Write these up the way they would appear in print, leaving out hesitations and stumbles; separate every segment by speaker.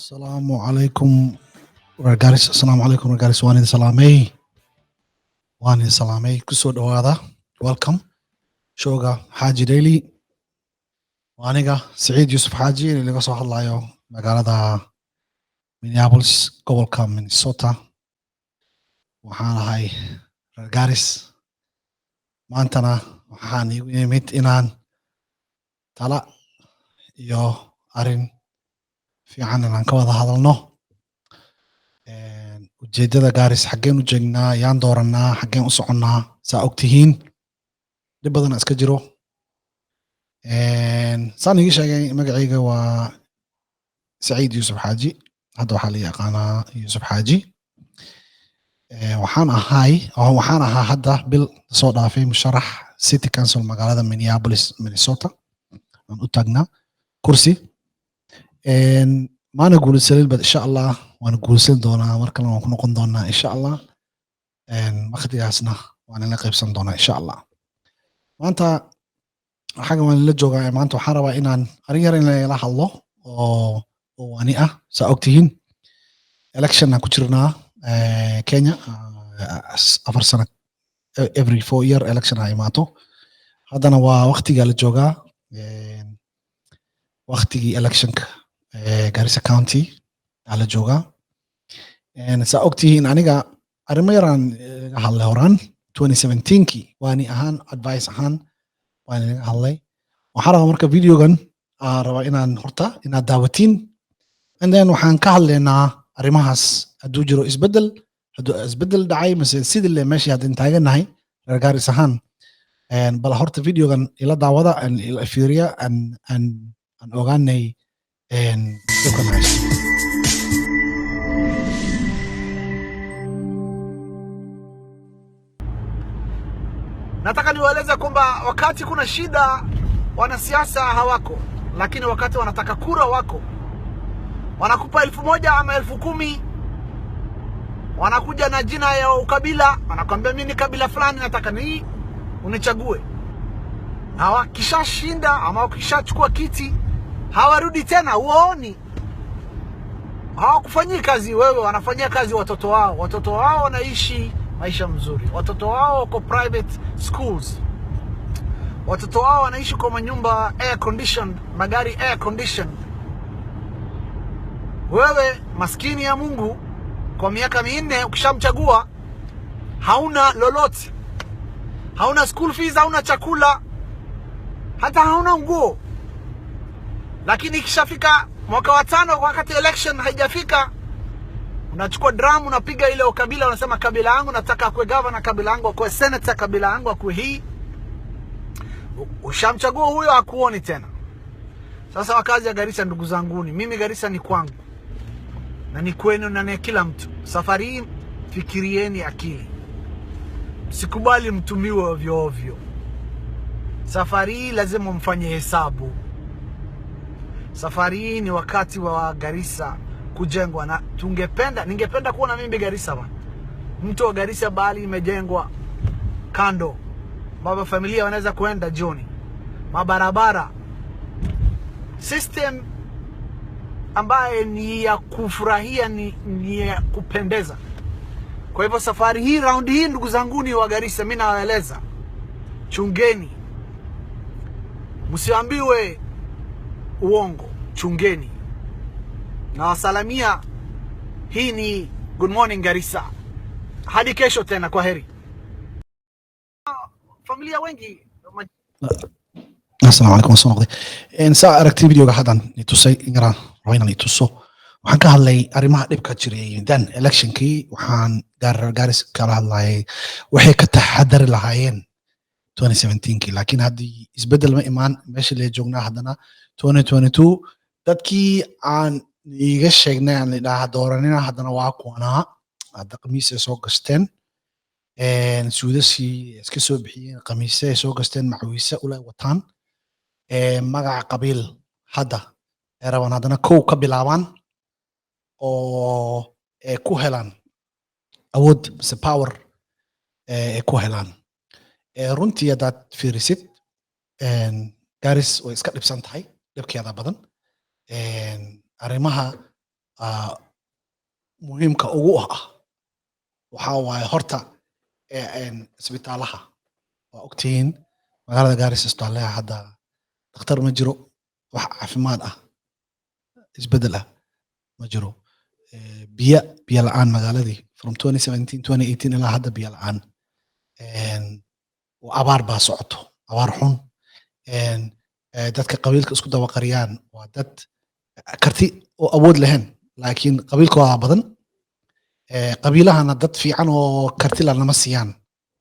Speaker 1: Asalaamu calaykum, reer Gaarisa. Asalaamu calaykum, reer Gaarisa. Waan idin salaamay, waan idin salaamay. Kusoo dhawaada, welcome showga Xaaji Daily. Waa aniga Saciid Yuusuf Xaaji, laga soo hadlayo magaalada Minneapolis, gobolka Minnesota. Waxaan ahay reer Gaaris. Maantana waxaan iigu imid inaan tala iyo arrin fiican inaan ka wada hadalno. Ujeeddada Gaaris, xaggeen u jeegnaa, yaan doorannaa, xaggeen u soconnaa? Saa og tihiin, dhib badana iska jiro. Saan iga sheegay, magacayga waa Saciid Yuusuf Xaaji. Hadda waxaa la yaqaanaa Yuusuf Xaaji. Waxaan ahay, waxaan ahaa hadda bil soo dhaafay musharax city council magaalada Minneapolis, Minnesota. Aan u taagnaa kursi, maana guulaysanin, but insha Allah waan guulaysan doonaa. Mar kalena waan ku noqon doonaa, insha Allah. Waqtigaasna waan ila qaybsan doonaa, insha Allah. Maanta xagga waan ila joogaa. Maanta waxaan rabaa inaan arrin yar in lagala hadlo oo waani ah. Saa ogtihiin, election aan ku jirnaa Kenya, 4 sano, every 4 year election ha imaato. Haddana waa waqtigaa la joogaa, waqtigii electionka Garissa County aa la joogaa. Saa ogtihiin, aniga arrimo yaraan iga hadlay horaan 2017kii, waani ahaan, advice ahaan waan inaga hadlay. Waxaan rabaa marka videogan aan rabaa inaan horta inaad daawatiin, and then waxaan ka hadlaynaa arrimahaas, hadduu jiro isbeddel, hadduu isbeddel dhacay mise sidii le meeshii haddaan taagannahay reer Gaaris ahaan. Bal horta videogan ila daawada, ila fiiriya, aan ogaanay dhibkan haysto.
Speaker 2: Nataka niwaeleze kwamba wakati kuna shida wanasiasa hawako, lakini wakati wanataka kura wako. Wanakupa 1000 ama 10,000, wanakuja na jina ya ukabila, wanakwambia mimi ni kabila fulani, nataka ni unichague. Na wakishashinda ama wakishachukua kiti hawarudi tena, huwaoni, hawakufanyii kazi wewe, wanafanyia kazi watoto wao. Watoto wao wanaishi maisha mzuri, watoto wao wako private schools, watoto wao wanaishi kwa manyumba air conditioned, magari air conditioned. Wewe maskini ya Mungu, kwa miaka 4 ukishamchagua hauna lolote, hauna school fees, hauna chakula, hata hauna nguo. Lakini ikishafika mwaka wa 5, wakati election haijafika, unachukua drum, unapiga ile ukabila, unasema kabila yangu nataka akuwe governor, kabila yangu akuwe senator, kabila yangu akuwe hii. Ushamchagua huyo, hakuoni tena. Sasa wakazi ya Garissa, ndugu zanguni, mimi Garissa ni kwangu na ni kwenu na ni kila mtu. Safari hii fikirieni akili, msikubali mtumiwe ovyo ovyo. Safari hii lazima mfanye hesabu. Safari hii ni wakati wa Garissa kujengwa, na tungependa, ningependa kuona mimi Garissa bana, mtu wa Garissa bali imejengwa kando, baba familia wanaweza kuenda jioni, mabarabara, system ambaye ni ya kufurahia, ni ya kupendeza. Kwa hivyo safari hii, raundi hii, ndugu zanguni wa Garissa, mimi nawaeleza, chungeni, msiambiwe uongo, chungeni. Nawasalamia, hii ni Good Morning Garissa. Hadi kesho tena, kwa heri. Familia wengi.
Speaker 1: Asalaamu calaykum, waan soo noqday. Saa aragtay videoga haddan i tusay, yaraan raba inaan i tuso. Waxaan ka hadlay arrimaha dhibka jiray then electionkii. Waxaan Gaaris kala hadlayay waxay ka taxadari lahaayeen 2017kii, laakiin haddii isbeddel ma imaan, meeshii la joognaa haddana 2022. Dadkii aan iiga sheegnay, aan idhaha dooranina, haddana waa kuwanaa hadda khamiis ay soo gashteen, suudashii iska soo bixiyeen, khamiise ay soo gashteen, macawiise ule wataan, magaca qabiil hadda ay rabaan haddana kow ka bilaabaan oo ay ku helaan awood mise power ay ku helaan. Runtii haddaad fiirisid, Garis way iska dhibsan tahay, dhibkeeda badan. Arrimaha muhiimka ugu ah waxaa waaye horta isbitaalaha. Waa ogtihiin magaalada Gaarisa isbitaalaha hadda dhakhtar ma jiro, wax caafimaad ah isbedel ah ma jiro. Biyo la'aan magaaladii from 2017, 2018 ilaa hadda biyo la'aan. Abaar baa socoto, abaar xun. Dadka qabiilka isku daba qariyaan waa dad karti oo awood lahayn, laakiin qabiilkooda badan. Qabiilahana dad fiican oo karti la nama siiyaan.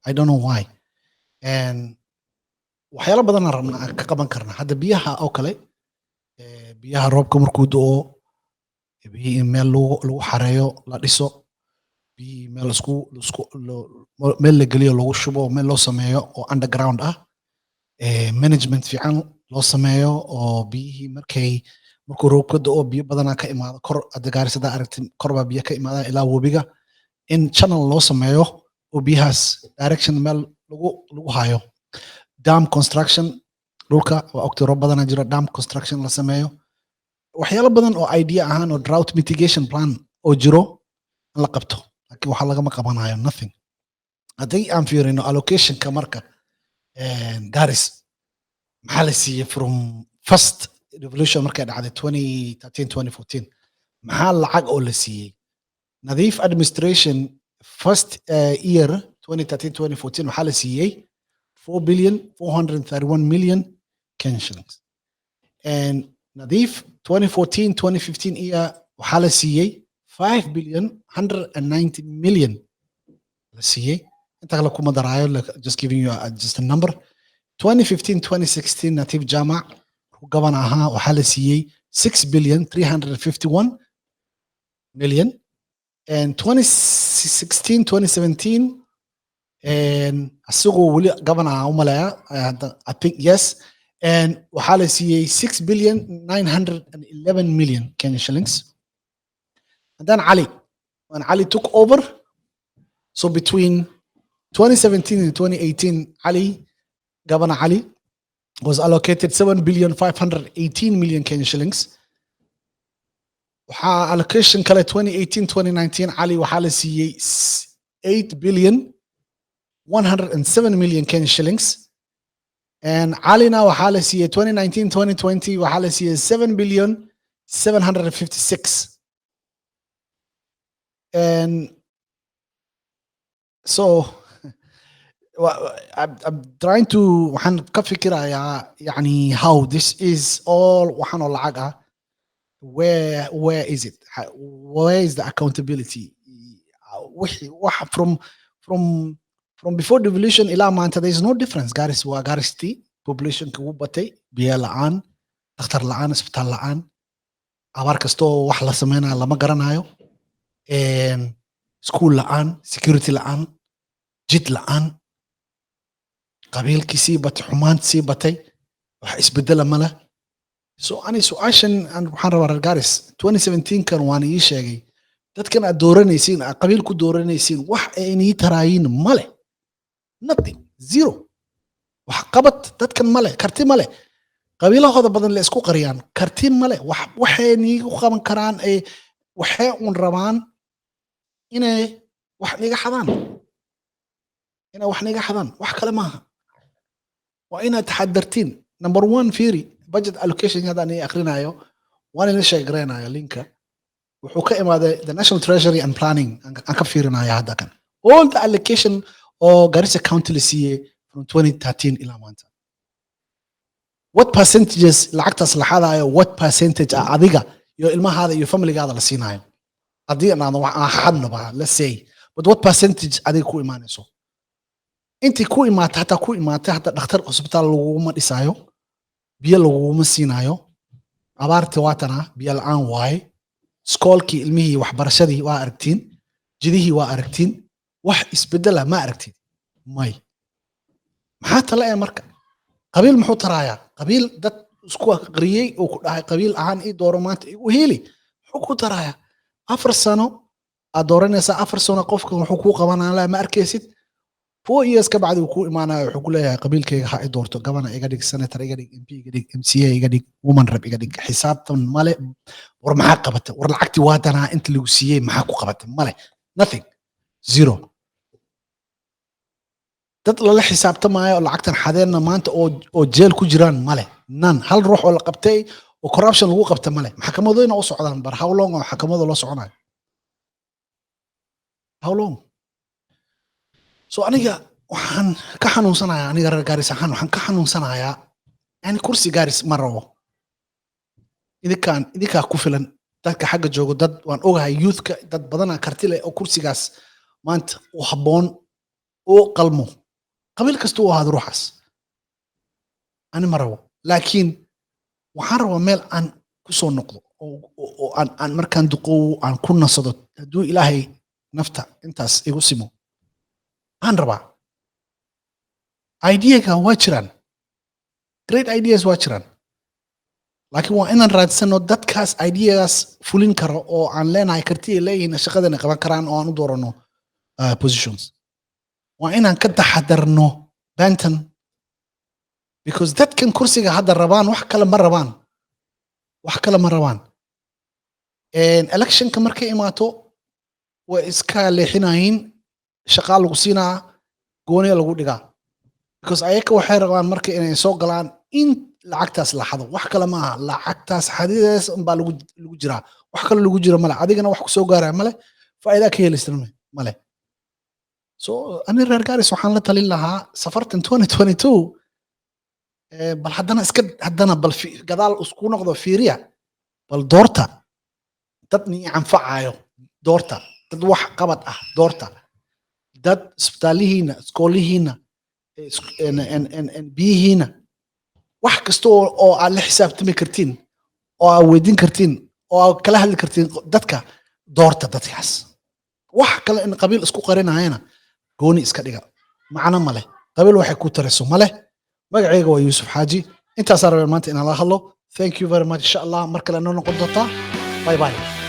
Speaker 1: I don't know why. Waxyaalo badan aan rabnaa aan ka qaban karna hadda, biyaha oo kale, biyaha roobka markuu da'o, biyihii in meel lagu xareeyo, la dhiso, biyihii meel isku meel la geliyo, lagu shubo, meel loo sameeyo oo underground ah, management fiican loo sameeyo oo biyihii markuu roobka da'o biyo badanaa ka imaado kor. Hadda Gaarisa haddaa aragtid, kor baa biyo ka imaadaan ilaa webiga, in channel loo sameeyo oo biyahaas direction meel lagu hayo. Dam construction dhulka waa ogtay, roob badanaa jiro, dam construction la sameeyo. Waxyaalo badan oo idea ahaan oo drought mitigation plan oo jiro in la qabto, laakiin waxa lagama qabanayo nothing. Haddii aan fiirino allocationka marka Garis maxaa la siiyey from first devolution markay dhacday 2013, 2014, maxaa lacag oo la siiyey Nadiif administration? First year, 2013, 2014, waxaa la siiyey 4 billion 431 million Kenyan shillings, and Nadiif 2014, 2015 year waxaa la siiyey 5 billion 190 million la siiyey. Inta kale kuma daraayo, like, just giving you just a number. 2015, 2016 Natif Jamac markuu governor ahaa waxaa la siiyey 6 billion 351 million, and 2016, 2017 and asagoo weli governor ah u maleeya, I think yes, and waxaa la siiyey 6 billion 911 million Kenyan shillings. And then Ali, when Ali took over, so between 2017 and 2018, Ali, Governor Ali, was allocated 7 billion 518 million Kenyan shillings. Waxaa allocation kale 2018, 2019 Ali waxaa la siiyey 8 billion 107 million Kenyan shillings. And Alina waxaa la siiyey 2019, 2020 waxaa la siiyey 7 billion 756. And so I'm trying to, waxaan ka fikirayaa yani how this is all, waxaan oo lacag ah, where is it? Where is the accountability? Wixii waxa from before devolution ilaa maanta there is no difference. Garis waa Garisti, populationka wuu batay, biyo la'aan, dhakhtar la'aan, isbitaal la'aan, abaar kastoo wax la sameynayo lama garanayo, school la'aan, security la'aan, jid la'aan, qabiilkii sii batay, xumaanti sii batay, wax isbedela male. So ani su-aashan waxaan rabaa reer Garis 2017 kan waan ii sheegay, dadkan aad dooranaysiin, aad qabiil ku dooranaysiin, wax ay inii taraayiin male, nothing, zero wax qabad dadkan male, karti male. Qabiilahooda badan la isku qariyaan, karti male, wax waxay niigu qaban karaan ay waxay un rabaan inay wax niga xadaan, inay wax niga xadaan, wax kale maaha. Waa inaad taxadartiin. Number one, fiiri budget allocation haddaan ii akhrinayo, waan ila sheegareynayo linka wuxuu ka imaaday the National Treasury and Planning aan ka fiirinaya hadda kan, all the allocation oo Garissa County la siiyey from 2013 ilaa maanta, what percentages lacagtaas la xadayo, what percentage ah adiga iyo ilmahaada iyo familigaada la siinayo? Haddii aan wax aan xadnoba, let's say, but what percentage adiga ku imaanayso? Intii ku imaatay, hataa ku imaatay, hataa dhakhtar cusbitaal laguguma dhisaayo, biyo laguguma siinayo, abaarti waatana, biyo la'aan waaye, iskoolkii ilmihii waxbarashadii waa aragtiin, jidihii waa aragtiin, wax isbedela ma aragtid. May maxaa tala ee marka qabiil muxuu tarayaa? Qabiil dad isku aqriyey oo ku dhahay qabiil ahaan ii dooro, maanta igu heli, muxuu ku tarayaa? 4 sano aad dooranaysaa, 4 sano qofka wuxuu kuu qabanaya ma arkaysid. 4 years ka bacdi uu ku imaanaya, wuxuu ku leeyahay, "Qabiilkayga ha i doorto, governor iga dhig, senator iga dhig, MP iga dhig, MCA iga dhig, woman rep iga dhig." Xisaabtan male. War maxaa qabatay? War lacagtii waa danaa inta lagu siiyey, maxaa ku qabatay? Male, nothing, zero. Dad lala xisaabtamaayo oo lacagtan xadeenna maanta oo jeel ku jiraan male, nan hal ruux oo la qabtay oo corruption lagu qabta male. Maxkamadoyna u socdaan, bar how long oo maxkamada loo soconayo? How long? So aniga waxaan ka xanuunsanayaa, aniga reer Gaaris ahaan waxaan ka xanuunsanayaa, yani kursi Gaaris ma rabo. Idinkaan idinkaa ku filan dadka xagga joogo. Dad waan ogahay, youthka dad badanaa karti leh oo kursigaas maanta u habboon, u qalmo, qabiil kasta u ahaado ruuxaas. Ani ma rabo, laakiin waxaan rabaa meel aan ku soo noqdo oo aan markaan duqoowo aan ku nasado, hadduu Ilaahay nafta intaas igu simo aan rabaa. Ideaga waa jiraan, great ideas waa jiraan, laakiin waa inaan raadsano dadkaas ideagaas fulin karo oo aan leenahay karti ay leeyihiin, shaqadana qaban karaan, oo aan u doorano positions. Waa inaan ka taxadarno benton, because dadkan kursiga hadda rabaan wax kale ma rabaan, wax kale ma rabaan. Electionka markay imaato way iska leexinayiin, shaqaa lagu siinaa, gooniya lagu dhigaa, because ayaka waxay rabaan marka inay soo galaan in lacagtaas la xado. Wax kale ma aha, lacagtaas xadidaas unbaa lagu jiraa, wax kale lagu jiro male. Adigana wax kusoo gaaraya male, faa'iidaa ka helaysana male. So ani reer Garis waxaan la talin lahaa safartan 2022, bal haddana iska haddana bal gadaal isku noqdo, fiiriya, bal doorta dad ni anfacayo, doorta dad wax qabad ah, doorta dad isbitaalihiina, iskoolihiina, biyihiina, wax kasta oo aad la xisaabtami kartiin, oo aad weydiin kartiin, oo aad kala hadli kartiin dadka, doorta dadkaas. Wax kale in qabiil isku qarinayana gooni iska dhiga, macno male. Qabiil waxay ku tariso male. Magacayga waa Yuusuf Xaaji. Intaasaa rabeen maanta inaan la hadlo. Thank you very much. Insha Allah mar kale noo noqon doontaa. Bye bye.